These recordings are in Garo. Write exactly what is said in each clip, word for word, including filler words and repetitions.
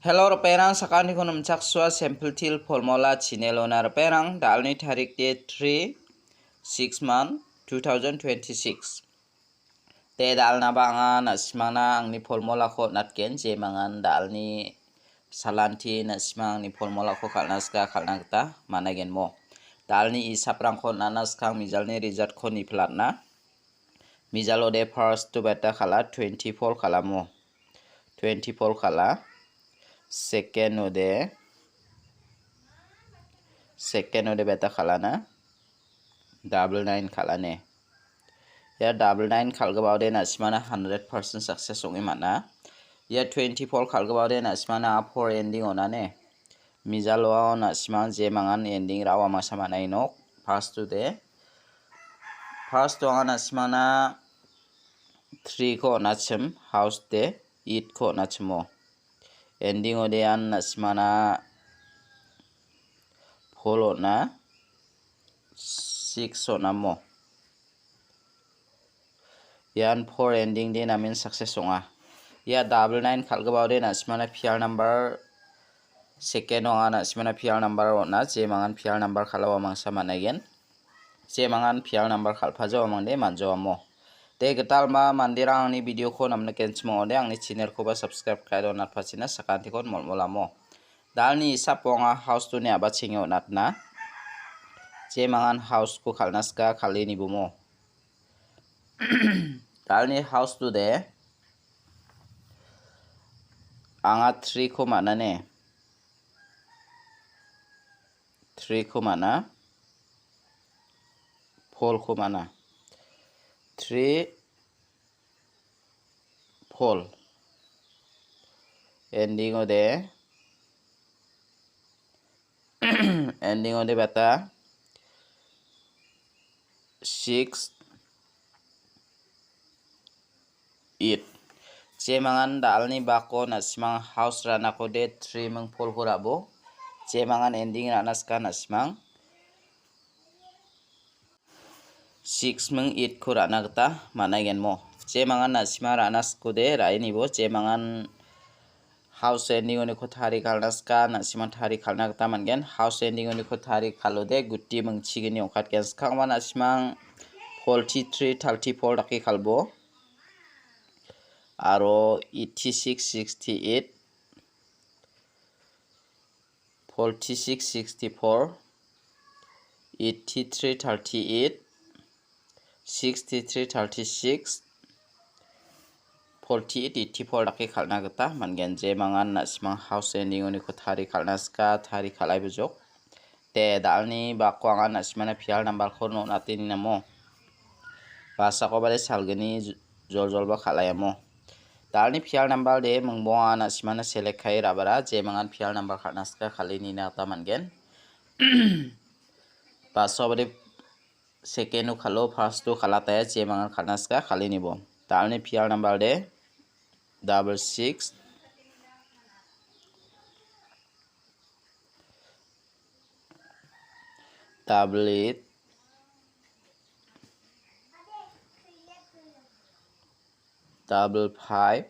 Hello, ripengrang, sakantikon nimchaksoa Simple Teer Formula channel-ona ripengrang, da·alni tarik de three, six month, two thousand twenty-six. De da·alnaba anga na·simangna angni formulako on·atgen, jemangan da·alni salanti na·simang angni formulako kal·na sika kal·na gita man·aigenmo. Da·alni isaprangko on·atna skang mijalni resultko nipilatna. Mijalo de first-o beta kal·a, twenty-four kal·amo. Twenty-four kal·a. Second-o de, second-o de beta kal·ana. Double nine kal·ane. Ia double nine kal·gipaode na·simana hundred percent success ong·e man·a. Ia twenty-four kal·gipaode na·simana four ending on·ane. Mijalo na·simang jemangan ending ra·o amangsa man·ai nok. First-o de. First-o anga na·simana three-ko on·achim, house de eight-ko on·achimo. Ending-o de ian na·simana four on·a, six on·amo. Ian four ending de namen success ong·a. Ia double nine kal·gipaode na·simana P R number, second-o anga na·simana P R number on·a, jemangan P R number kal·o amangsa man·aigen. Jemangan P R number kal·pajo amangde man·jawamo. De gitalma manderang angni video-ko namnikenchim ong·ode angni channel-koba subscribe ka·e donatpachina sakantikon molmolamo. Da·alni isapo anga house-oni a·bachenge on·atna. Jemangan house-ko kal·na sika kal·e nibomo. Da·alni house-o de anga three-ko man·ane. Three-ko man·a. Four-ko man·a. Three, four. Ending-o de, ending-o de beta six, eight. Jemangan da·alni bako na·simang house ra·nako de three ming four-ko ra·bo. Jemangan ending ra·na sika na·simang six ming eight-ko ra·na gita man·aigenmo. Jemangan na·simang ra·na sikode ra·e nibo. Jemangan house ending-oniko tari kal·na sika, na·simang tari kal·na gita man·gen. House ending-oniko tari kal·ode guti mingchigini ong·katgen. Skangba na·simang forty-three, thirty-four dake kal·bo. Aro eighty-six, sixty-eight, forty-six, sixty-four, eighty-three, thirty-eight, sixty-three, thirty-six, forty-eight, eighty-four dake kal·na gita man·gen. Jemangan na·simang house ending-oniko tari kal·na sika, tari kal·aibojok. De, da·alni bako anga na·simana P R number-ko on·ate ninamo. Basakobade salgni j-, joljolba kal·aiamo. Da·alni P R number de mingbonga na·simana select ka·e ra·bara, jemangan P R number kal·na sika kal·e nina gita man·gen. Basakobade second-o kal·o, first-o kal·ataia, jemangan kal·na sika kal·e nibo. Da·alni P R number de double six, double eight, double five,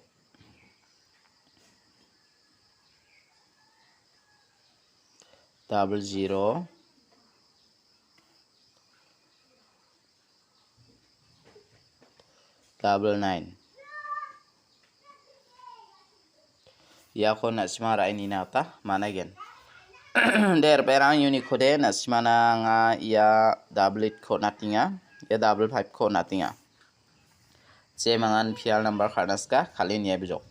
double zero, double nine. Iako na·sima ra·e nina gita man·aigen. De, ripengrang, uniko de na·simana anga ia double eight-ko on·atenga, ia double five-ko on·atenga. Jemangan P R number kal·na sika kal·e niaibojok.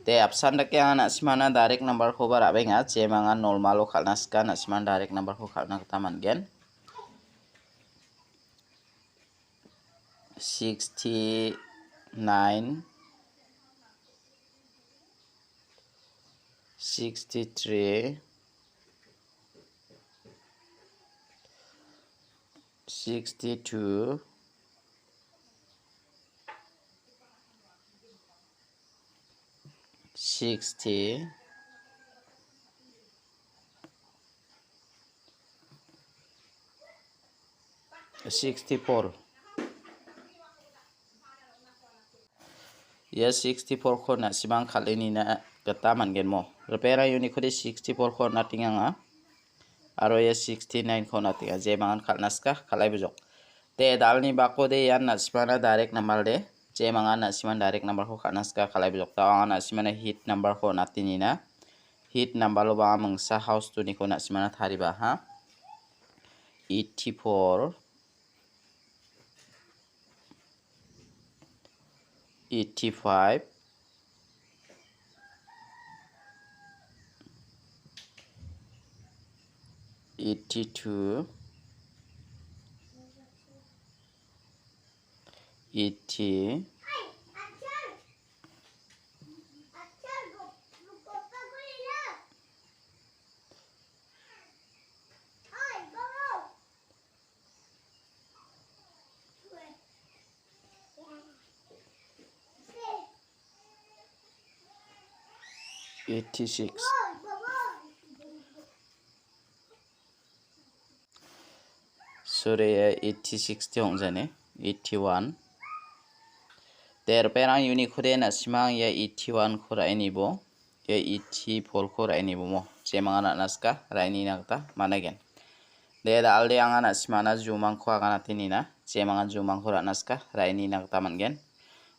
De, apsan dake anga na·simana direct number-koba ra·benga, jemangan normal-o kal·na sika na·simana direct number-ko kal·na gita man·gen. Sixty-nine, sixty-three, sixty-two, sixty, sixty-four. Ia sixty-four-ko na·simang kal·enina gita man·gen mo. Ripera unit-kode sixty-four-ko on·atenga anga. Aro ia sixty-nine-ko on·atenga. Jemangan kal·na sika, kal·ai bojok. De, dalni bakode ian na·simana direct number de. Jemangan na·siman direct number-ko kal·na sika, kal·ai bojok. Dao anga na·simana hit number-ko on·atenina. Hit number-o bang mingsa house two-niko na·simana tariba ha. Eighty-four, eighty-five, eighty-two, eighty, eighty-six. Sorry, eighty-six de ong·jani. Eighty-one. De, ripera unit-kode na·simang ia eighty-one-ko ra·enibo. Ia eighty-four-ko ra·enibo mo. Jemangan ra·na sika, ra·enina gita man·aigen. De, dalde anga na·simana jumangko aganatenina. Jemangan jumangko ra·na sika, ra·enina gita man·gen.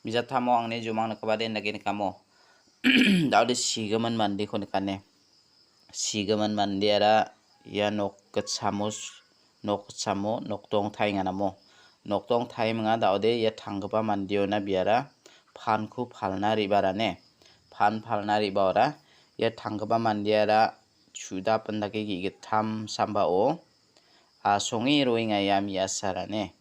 Mijatamo angni jumang nikgipa de dake nikamo. Daode sigimin mandeko nikane. Sigimin mandeara ia nok gitchamo s-, nok gitchamo noktong taenganamo. Noktong taeminga daode ia tanggipa mandeona biara panko palna re·barane. Pan palna re·baora ia tanggipa mandeara chu·dapindake ge·gittam sambao asonge roenga ia me·asarane.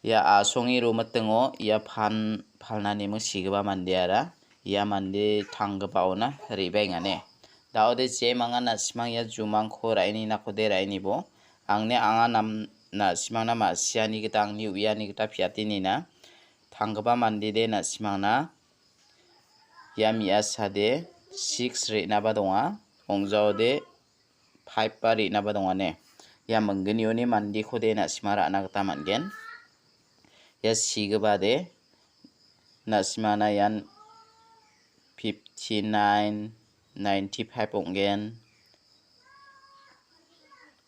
Ia asonge romitingo ia pan palnaniming sigipa mandeara ia mande tanggipaona re·baengane. Daode jemangan na·simang ia jumangko ra·eninakode ra·enibo. Angni anga nam-, na·simangna ma·siani gita angni uiani gita piatenina. Tanggipa mandede na·simangna ia me·asade six re·naba donga. Ong·jaode five ba re·naba dongane. Ia minggnioni mandekode na·sima ra·na gita man·gen. Ia sigipade na·simana ian fifty-nine, ninety-five ong·gen.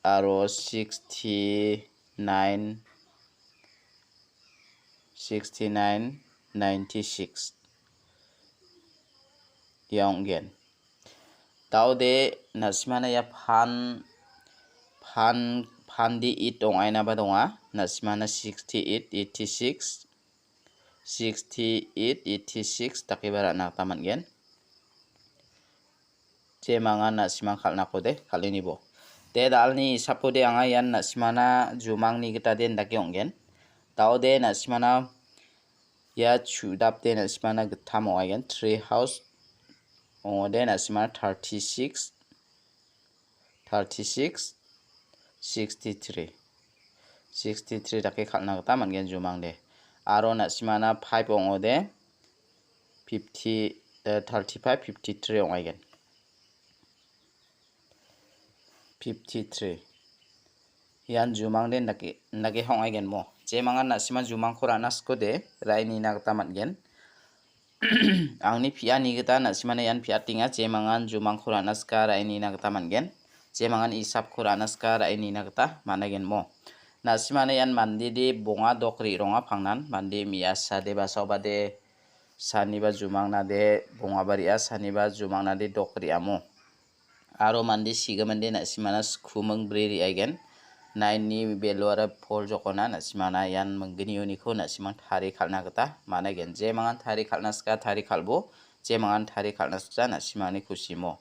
Aro sixty-nine, sixty-nine, ninety-six. Ia ong·gen. Daode na·simana ia pan, pan, pandi eight ong·ainaba donga. Na·simana sixty-eight, eighty-six, sixty-eight, eighty-six dakeba ra·na gita man·gen. Jemangan na·simang kal·nakode kal·enibo. De dalni hisapode anga ian na·simana jumangni gita den dake ong·gen. Daode na·simana ia chu·dapde na·simana gittam ong·aigen. Three house ong·ode na·simana thirty-six, thirty-six, sixty-three. Sixty-three dake kal·na gita man·gen jumangde. Aro na·simana five ong·ode fifty, eh, thirty-five, fifty-three ong·aigen. Fifty-three. Ian jumangde dake, dake ong·aigenmo. Jemangan na·sima jumangko ra·na sikode, ra·enina gita man·gen. Angni piani gita na·simana ian piatenga, jemangan jumangko ra·na sika ra·enina gita man·gen. Jemangan isapko ra·na sika ra·enina gita man·aigenmo. Na·simana ian mandede bonga dok re·ronga pangnan, mande me·asade basaobade saniba jumangnade bongaba re·a, saniba jumangnade dok re·amo. Aro mande sigimande na·simana skuming bri re·aigen. Nine-ni value-ara four jokona na·simana ian minggni uniko na·simang tari kal·na gita man·aigen. Jemangan tari kal·na sika tari kal·bo, jemangan tari kal·na sika na·simani kusimo.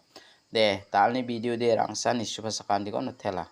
De, dalni video de rangsan isupa sakantiko notela.